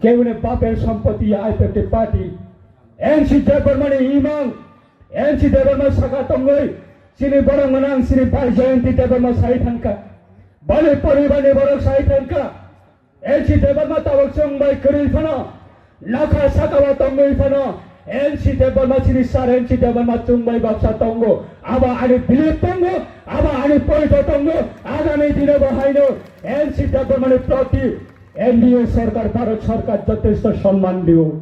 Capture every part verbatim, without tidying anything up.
Keboni baper sompoti ya I P F T party. N C Debbarmani imang, N C Debbarma saka tongwi, chini borok manang chini bai Jayanti Debbarma sai thangkha. Bani poribarni borok sai thangkha. N C Debbarma tabok chwng bai kwrwi phano, nokha sakao tongwi phano, N C Debbarma chini sir N C Debbarma chwng bai baksa tongo. Abo ani belief tongo, abo ani poito tongo. Agami dino bo haino N C Debbarmani proti N D A sorkar, Bharat sorkar jotesto sonman dio.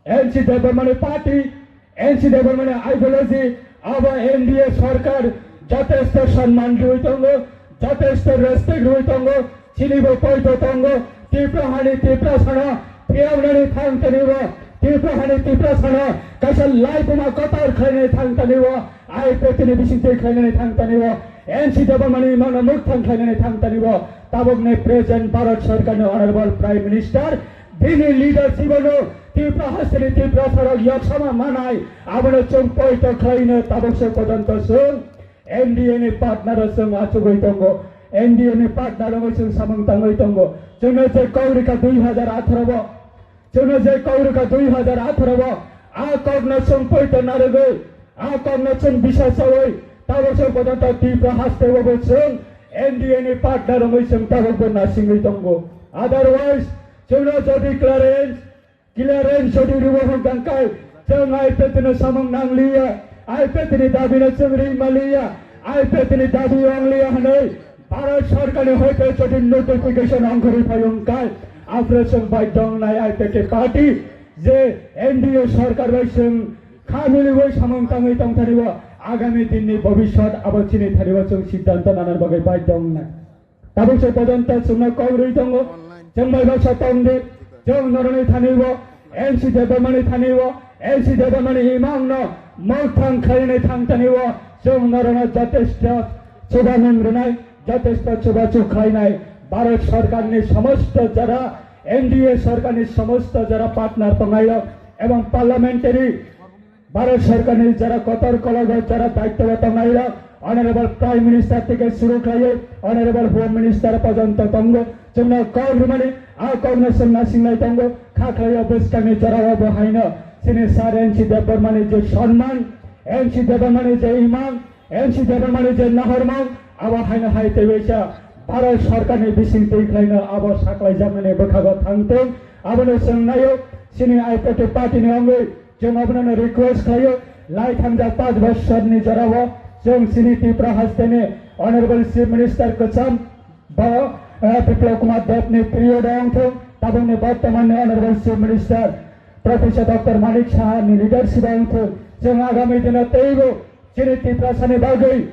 N C Debbarmani party, N C Debbarmani ideology, abo N D A sorkar jotesto sonman rwi tongo, jotesto respect rwi tongo, chini bo poito tongo, Tripura hani Tripura sana, phiyawnani thang tanibo, Tripura hani Tripura sana, kaisa laibuma kotor khlainani thang tanibo, I P F T ni bising twi khlainani thang tanibo, N C Debbarmani imangno mukthang khlainani thang tanibo, tabokni present Bharat sorkarni honorable Prime Minister, bini leadership ano Tripura hasteni Tripura sarok yaksama manai, abono chwng poito khlaino tabok se pojonto chwng N D A ni partner o chwng achugwi tongo, N D A ni partner wngwi chwng samung tangwi tongo. Chwngno je kok rikha dui hajar atharo bo, chwngno je kok rikha dui hajar atharo bo, a kokno chwng poito narwgwi, a kokno chwng bisa chawi, tabok se pojonto Tripura haste o bo chwng N D A ni partner wngwi chwng tabok bo nasingwi tongo. Otherwise, chwngno jodi clearance, clearance jodi rwwi hwn tangkai, chwng I P F T no samung nangliya, I P F T ni dabi no chwng ring maliya, I P F T ni dabi wngliya hwnwi Bharat sorkarni hoite jodi notification ongkhorwi phai wngkai, aphuru chwng bai dongnai I P F T party je N D A sorkar bai chwng kha miliwi samung tangwi tongthanibo agami dinni bobiswt abo chini thanibo chwng siddhanto nana bagwi bai dongnai. Tabuk se pojonto chwngno kok rwi tongo, chwng bai baksa tongdi, chwng noroni thanibo, N C Debbarmani thanibo, N C Debbarmani imangno mokthang khlainai thang tanibo, chwng norokno jotesto chubamun rwnai, jotesto chubachu khlainai, Bharat sorkarni somosto jara, N D A sorkarni somosto jara partner tongnairok ebong parliamentary Bharat sorkarni jara kotor kologo jara daityo tongnairok, Honorable Prime Minister theke suru khlaiwi Honorable Home Minister pojonto tongo. Chwngno kok rwmani a kokno chwng nasinglai tongo. Kha khlaio bwskangni jorao bo haino chini sir N C Debbarmani je sonman, N C Debbarmani je imang, N C Debbarmani je nahormang, abo haino hai teibaisa Bharat sorkarni bising twi khlaino abo saklaijaknani bwkhago thangtong. Abono chwng naio chini I P F T party ni wngwi chwng abono request khlaio, lai thangjak panch bosorni jorao chwng chini Tripura hasteni Honorable Chief Minister kwcham bo, eh, Biplab Kumar Deb ni period o wngthok, tabukni bortomanni Honorable Chief Minister Professor Doctor Manik Saha ni leadership o wngthok, chwng agami dino teibo chini Tiprasani bagwi,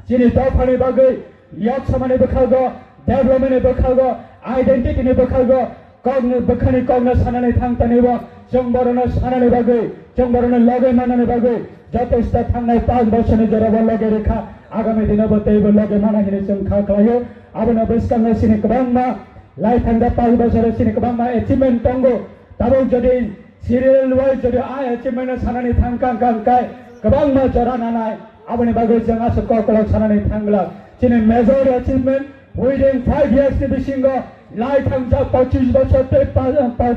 chini dophani bagwi, Lok Sabhani bwkhago, development ni bwkhago, identity ni bwkhago, kokni bwkhani kokno sanani thang tanibo, chwng borokno sanani bagwi, chwng borokno loge manani bagwi, joto sta thangnai panch bosorni jorabo loge rikha, agami dinobo teibo loge mana hini chwng kha khlaio. Abono bwskango chini kwbangma lai thangjak panch bosoro chini kwbangma achievement tongo. Tabuk jodi serial wise jodi a achievement no sanani thang kang kang kai kwbangma jora nanai. Aboni bagwi chwng aswk kokolok sanani thangla. Chini major achievement within five years ni bisingo lai thangjak pochis bosor tei pa-, pa-,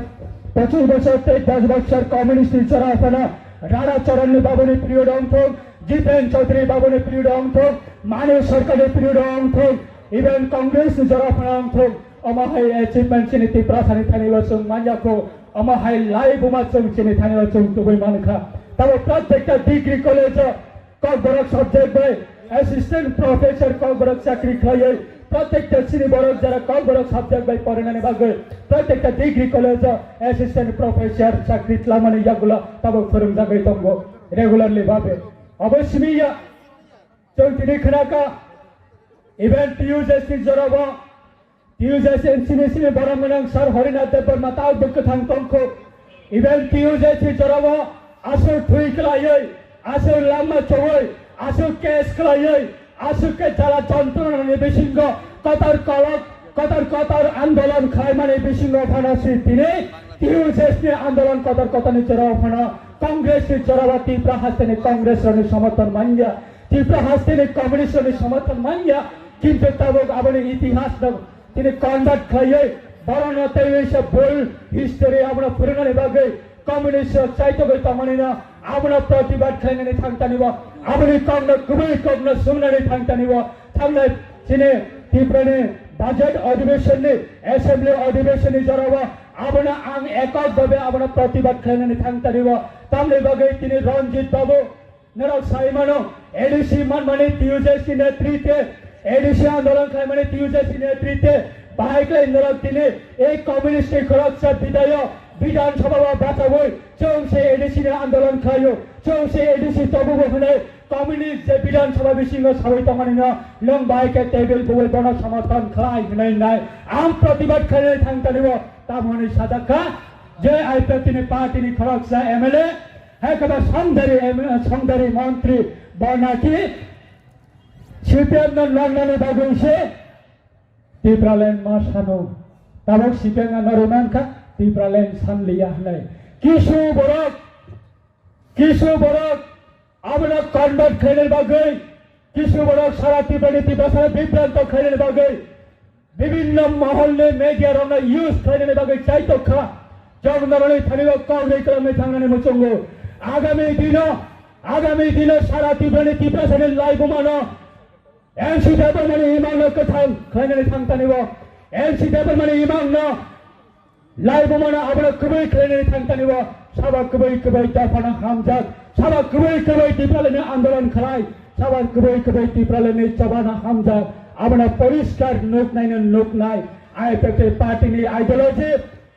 pochis bosor tei das bosor communist ni jora phano Rana Charan ni babuni period ongthok, Jiten Chaudhary babuni period ongthok, Mani Sarkar ni period ongthok, even Congress ni jora phano ongthok. Omo hai achievement chini Tiprasani thani o chwng manya kho, omo hai lai buma chwng chini thani o chwng tubui mankha. Tabo protekta degree college o Kokborok subject bai assistant professor Kokborok chakri khlaiwi, protekta chini borok jara Kokborok subject bai porinani bagwi, protekta degree college o assistant professor chakri tlamani yagulo tabo phwrwngjagwi tongo regularly babe. Obo simi ya, chwng tini khnaka, even T U J C ni jorabo T U J C ni simi simi borok mwnang Sir Harinath Debbarma tao bwkwthang tongkho. Even T U J C jorao aswk thwi kwlaiwi, aswk langma chowui, aswk case kwlaiwi, aswk khe jala jontronani bisingo kotor kolok, kotor kotor andolon khlaimani bisingo phano si tini T U J C ni andolon kotor kotorni jorao phano Congress ni jorao Tipra hasteni Congress rokni somorthon manya, Tipra hasteni Communist rokni somorthon manya, kintu tabuk aboni itihas no tini convert khlaiwi Borokno tei waisa bul history abono phwrwngnani bagwi communist rok chaitogwi tongmani no abono protibad khlainani thangtani bo, aboni kokno kwbwi kokno swngnani thangtani bo, thangnai chini Tiprani budget adhibeshonni, assembly adhibeshonni jorao abono ang ekok bhabe abono protibad khlainani thangtani bo. Tamni bagwi tini Ranjit Babu, norok sai mano, A D C manmani T U J C netrite, A D C andolon khlaimani T U J C netrite, bahai khlai norok tini ei communist ni khoroksa bidayok Bidhan Sabha o bachaui chwng se A D C ni andolon khlaio, chwng se A D C tobugo hwnwi communist je Bidhan Sabha bisingo saui tongmani no nwng bahai khe table bui bono somorthon khlai hwnwi nai ang protibad khlainai thangtani o tamo hwnwi sajak kha je I P F T ni party ni khoroksa M L A, hai khe ba songdari M-, songdari montri bo naki C P M no nangmani bagwi se Tipraland ma sano. Tabok C P M no norwi mankha Tipraland sanliya hwnwi. Kisu borok, kisu borok abono convert khlainani bagwi, kisu borok sara Tiprani Tiprasano bibranto khlainani bagwi, bibinno moholni media rokno use khlainani bagwi chaitok kha. Chwng noroni thani o kok rwi kwlangwi thangnani muchungo. Agami dino, agami dino sara Tiprani Tiprasani laibumano N C Debbarmani imangno kwthang khlainani thangtani o, N C Debbarmani imangno laibumano abono kwbwi khlainani thangtani o, sabo kwbwi kwbwi dophano hamjak, sabo kwbwi kwbwi Tipralandni andolon khlai, sabo kwbwi kwbwi Tipralandni chobano hamjak, abono poriskar nuknaino nuknai. I P F T party ni ideology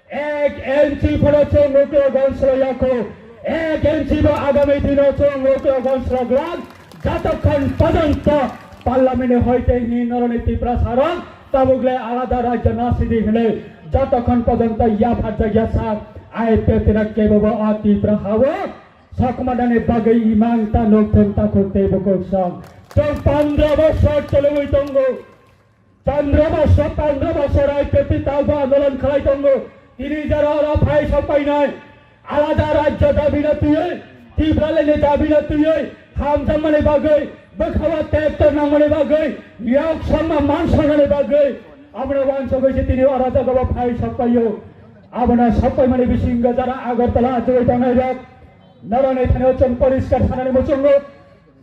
ek inchi phano chwng uklo gonsro yakho, ek inchi bo agami dino chwng uklo gonsro glak, jotokhon porjonto parliament ni hoite hi noroni Tiprasa rok tabuk le alada rajyo nasidi hwnwi jotokhon porjonto yapharjak ya sak I P F T no kebo bo o Tipra hao sakmanani bagwi imang ta nokthung takhuk tei bukhuk song. Chwng pondro bosor choliwi tongo. Chandra Basa, Chandra Basa Rai Peti Talba andolon khlai tongo. Tini jara ora phai sok painai. Alada rajya dabi na twiwi, Tipralandni dabi na twiwi, hamjakmani bagwi, bwkhawa tekto nangmani bagwi, yok songma man songnani bagwi. Amra wansugwi se tini ora jagao phai sok paio. Abono sok paimani bisingo jara Agartala achugwi tongnai rok. Noroni thani chwng poriskar sanani muchungo.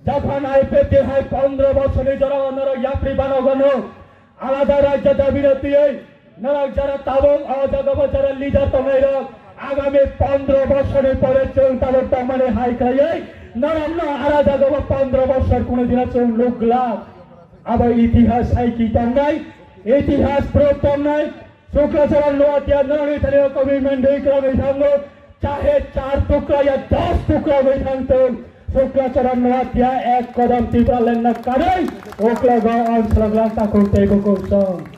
Japan I P F T hai pondro bosorni jorao norok yapri bano gano. Alada rajya dabi na twiwi norok jara tabuk o jaga bo jara leader tongnai rok. Agami pondro bosorni pore chwng tabuk tongmani hai khlaiwi norokno alada jaga bo pondro bosor kuno dina chwng nuk glak. Abo itihas saiki tongnai, itihas proof tongnai. Sukla Charan Noatia norokni thani commitment dei kwrwngwi thango, chahe char tukra ya dos tukra wngwi thangthung, Sukla Charan Noatia ek kodam Tipraland no karwi uklogo ang salaglang takhuk tei bukhuk song.